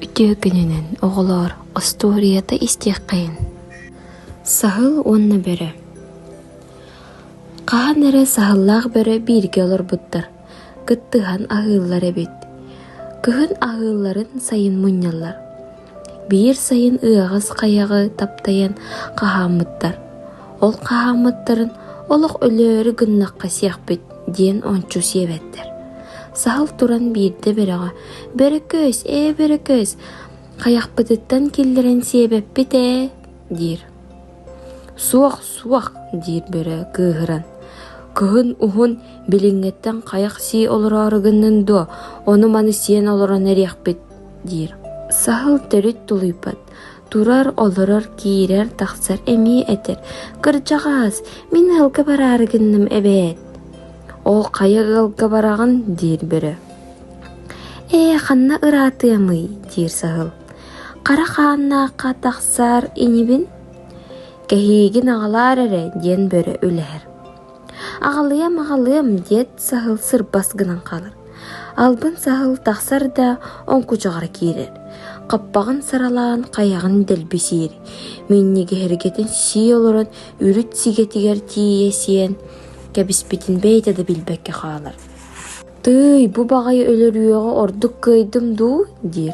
Үтүө күнүнэн, оҕолоор, остуоруйата истиэххэйин. Саһыл уонна бөрө Хаһан эрэ саһыллаах бөрө бииргэ олорбуттар, кыттыһан аһыыллар эбит. Кыһын аһыылларын сайын мунньаллар. Биир сайын ыаҕас хайаҕы таптайан хаһааммыттар. Ол хаһааммыттарын олох өлөөрү гыннахха сиэхпит диэн ончу сиэбэттэр. Саһыл туран биирдэ бөрөҕө «Бөрөкөөс, ээ бөрөкөөс, хайахпытыттан киллэрэн сиэбэппит ээ» диир. «Суох, суох» диир бөрө кыыһыран. «Кыһын уһун, билиҥҥиттэн хайах сии олороору гыннын дуо, ону-маны сиэн олорон эриэхпит» диир. Саһыл төрүт тулуйбат, турар, олорор, киирэр, тахсар эмиэ этэр: «Кырдьаҕаас, мин ыалга бараары гынным эбээт» «Ол хайа ыалга бараҕын?» диир бөрө. «Ээ, ханна ыраатыамый?» диир саһыл. «Хара хааннаахха тахсаар инибин, кэһиигин аҕалаар эрэ» диэн бөрө үлэһэр. «Аҕалыам, аҕалыам» диэт саһыл сырбас гынан хаалар. Албын саһыл тахсар да оҥкучаҕар киирэр, хаппаҕын саралаан хайаҕын дэлби сиир, минньигэһиргэтин сии олорон үрүт сигэтигэр тиийэ сиэн кэбиспитин бэйэтэ да билбэккэ хаалар. «Тыый, бу баҕайы өлөрүөҕү ордук кыайдым дуу?» диир.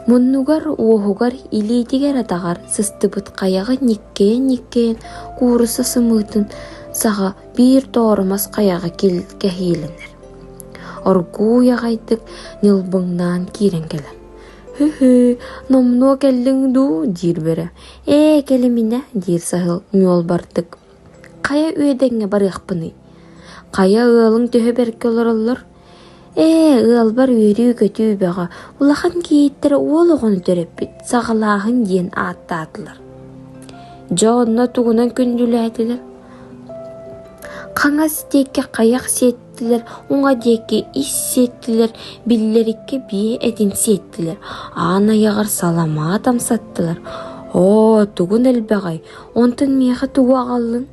Муннугар, уоһугар, илиитигэр-атаҕар сыстыбыт хайаҕы ньиккэйэн-ньиккэйэн куурусса сымыытын саҕа биир тооромос хайаҕы кэһиилэнэр. Оргууй аҕайдык ньылбыҥнаан киирэн кэлэр. «Һы-һы, номнуо кэллиҥ дуу?» диир бөрө. «Ээ, кэлиминэ» диир саһыл ньуолбардык. «Хайа үөдэҥҥэ барыахпыный? Хайа ыалыҥ төһө бэркэ олороллор? Ээ, ыалбар үөрүү-көтүү бөҕө, улахан кийииттэрэ уол оҕону төрөппүт, саҕалааһын диэн ааттаатылар. Дьэ онно тугунан күндүлээтилэр? Хаҥас диэки хайах сиэттилэр, уҥа диэки ис сиэттилэр, биллэриккэ биэ этин сиэттилэр, аан айаҕар саламаат амсаттылар. Оо, тугун элбэҕэй, онтон миэхэ тугу аҕаллын?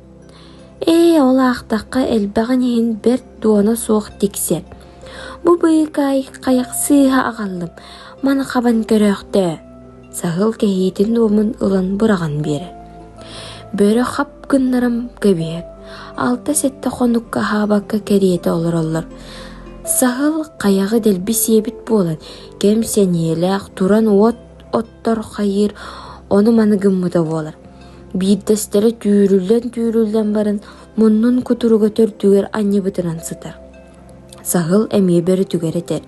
Ээ, ол аахтахха элбэҕин иһин бэрт дуона суох тиксэр. Бу быыкаай хайах сыыһа аҕаллым, маны хабан көрөөхтөө Саһыл кэһиитин дуомун ылан быраҕан биэрэр. Бөрө хап гыннаран кэбиһэр. Алта-сэттэ хонукка аһаабакка кэриэтэ олороллор. Саһыл хайаҕы дэлби сиэбит буолан, кэм сэниэлээх туран уот оттор хайыыр ону-маны гыммыта буолар. Биирдэстэрэ түүрүллэн-түүрүллэн баран муннун кутуруга төрдүгэр анньыбытынан сытар. Саһыл эмиэ бөрүтүгэр этэр: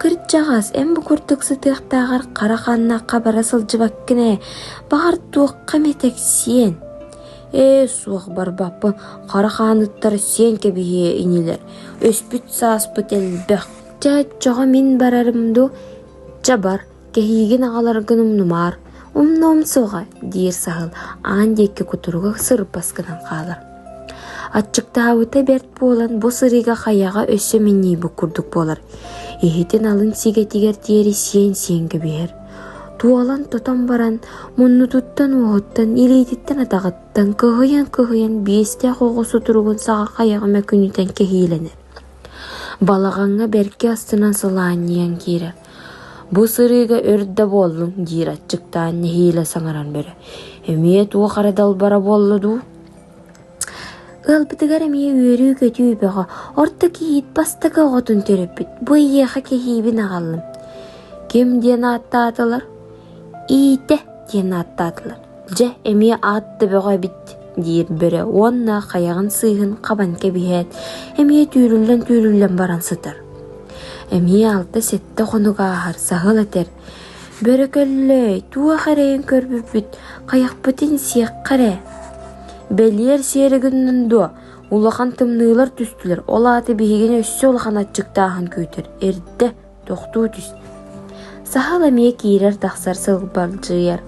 «Кырдьаҕас, эн бу курдук сытыахтааҕар хара ханнахха бара сылдьыбаккын ээ, баҕар туохха эмэ тэксиэн». «Ээ, суох барбаппын, хара хааныттар сиэн кэбиһиэ инилэр, өспүт сааспыт элбэх. Чэ, оччоҕо мин барарым дуу, чэ бар, Кэһиигин аҕаларгын умнумаар, умнуом суоҕа, диир саһыл аан диэки кутуруга сырбас гынан хаалар. Аччыктаабыта бэрт буолан бу сырыыга хайаҕа өссө минньийбит курдук буолар. Иһитин алын сигэтигэр диэри сиэн-сиэн кэбиһэр. Туолан тотон баран, муннутуттан уоһуттан, илиититтэн атаҕыттан кыһыйан-кыһыйан биэстээх оҕо сутуругун саҕа хайаҕа мөкүнүтэн кэһиилэнэр. Балаҕаҥҥа бэркэ астынан сылаанньыйан киирэр. Бу сырыыга өр да буоллуҥ диир аччыктаан нэһиилэ саҥаран бөрө. Эмиэ туох эрэ далбара буолла дуу? Ыалбытыгар эмиэ үөрүү-көтүү бөҕө, орто кийиит бастакы оҕотун төрөппүт, бу эйиэхэ кэһиибин аҕаллым. Ким диэн ааттаатылар? Иитэ диэн ааттаатылар. Дьэ, эмиэ аат да бөҕө эбит диир бөрө уонна хайаҕын сыыһын хабан кэбиһээт, эмиэ түүрүллэн-түүрүллэн баран сытар. Эмиэ алта-сэттэ хонук ааһар, саһыл этэр: «Бөрөкөллөй, туох эрэйин көрбүппүт, хайахпытын сиэххэ эрэ». «Бэлиэр сиэри гыннын дуо, улахан тымныылар түстүлэр, ол аата биһигини өссө улахан аччыктааһын күүтэр, эрдэ, тохтуу түс». Саһыл эмиэ киирэр-тахсар сылбалдьыйар,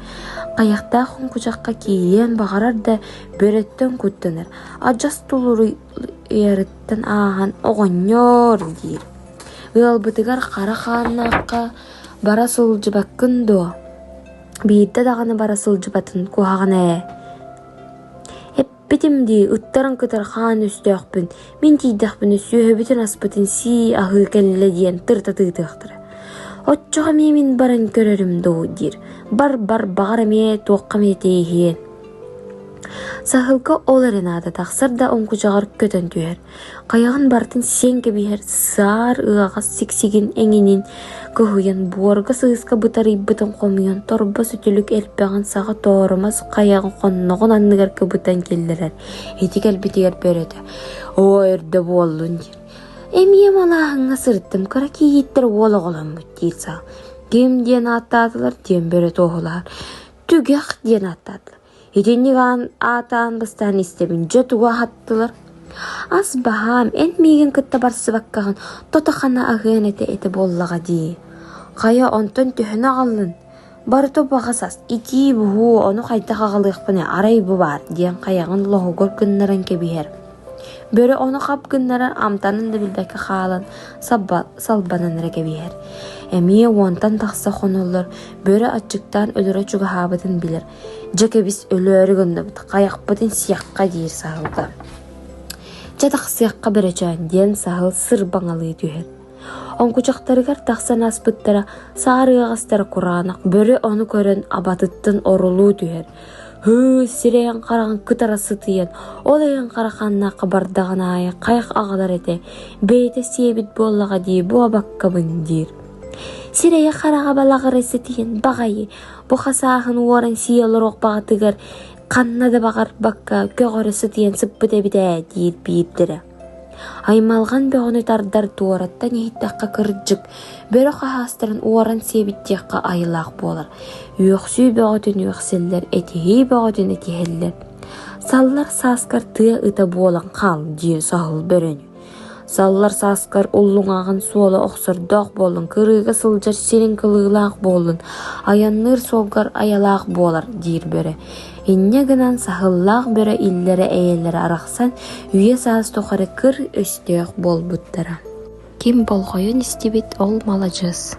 хайахтаах хоҥкучахха киириэн баҕарар да, бөрөттөн куттанар, адьас тулуйарыттан ааһан «Оҕонньоор» диир. «Ыалбытыгар хара хааннаахха бара сылдьыбаккын дуо? Биирдэ даҕаны бара сылдьыбатын куһаҕана ээ Эппитим дии, ыттарын кытары хаан өстөөхпүн, мин тиийдэхпинэ сүөһүбүтүн-аспытын сии-аһыы кэллэ диэн тырыта тыытыахтара. Оччоҕо эмиэ мин баран көрөрүм дуу диир. Бар-бар баҕар эмиэ туохха эмиэ тииһиэн. Саһылга ол эрэ наада тахсар да оҥкучаҕар көтөн түһэр. Хайаҕын барытын сиэн кэбиһэр саар ыаҕас сиксигин эҥинин кыһыйан буорга сыыска бытарыйбытын хомуйан торбос үтүлүк элбэҕин саҕа тооромос хайаҕын хонноҕун анныгар кыбытан киллэрэр. Ити кэлбитигэр бөрөтө «Оо, өрдө буоллун» диир. «Эмиэ малааһыҥҥа сырыттым, кыра кийииттэр уол оҕоломмут» диир саал. «Ким диэн ааттаатылар?» диэн бөрө туоһулаһар. «Түгэх» диэн ааттаатылар. Итинник аан аатаан бастаан истэбин, дьэ тугу аһаттылар? Ас баһаам, эн миигин кытта барсыбаккаҕын тото-хана аһыан этэ этэ буоллаҕа дии. Хайа, онтон төһөнү аҕаллын? Барыта убаҕас ас, итии-буһуу, ону хайдах аҕалыахпыный, арай бу баар диэн хайаҕын лоһугур гыннаран кэбиһэр. Бөрө ону хап гыннарар амтанын да билбэккэ хаалан салбанан эрэ кэбиһэр. Эмиэ уонтан тахса хоноллор, бөрө аччыктаан өлөрө чугаһаабытын билэр. Дьэ кэбис өлөөрү гынныбыт, хайахпытын сиэххэ диир саһылга. Чэ тахсыахха бөрөчөөн диэн саһыл сырбаҥалыы түһэр. Оҥкучахтарыгар тахсан ааспыттара саар ыаҕастара кураанах, бөрө ону көрөн абатыттан орулуу түһэр. Һыы, сирэйин-хараҕын кытара сытыйан, ол айан хараханнаахха бардаҕын аайы хайах аҕалар этэ, бэйэтэ сиэбит буоллаҕа дии бу абаккабын диир. Сирэйэ-хараҕа балаҕырай сытыйан баҕайы, бу хасааһын уоран сии олоруох баҕатыгар ханна да баҕарбакка көҕөрө сытыйан сыппыт эбит ээ диир биирдэрэ. Аймалҕан бөҕөнү тардар туораттан иһиттэххэ кырдьык, бөрө хаһаастарын уоран сиэбит диэххэ айылаах буолар. Үөхсүү бөҕөтүн үөхсэллэр, этиһии бөҕөтүн этиһэллэр. Саллар сааскар тыа ыта буолан хаал диир саһыл бөрөнү. Саллар сааскар уллуҥаҕын суола охсордоох буоллун, кырыыга сылдьар сириҥ кылыылаах буоллун, айанныыр суолгар айалаах буолар диир бөрө. Инньэ гынан саһыллаах бөрө иллэрэ-эйэлэрэ арахсан, үйэ-саас тухары кыр өстөөх буолбуттара. Ким болҕойон истибит, ол маладьыас.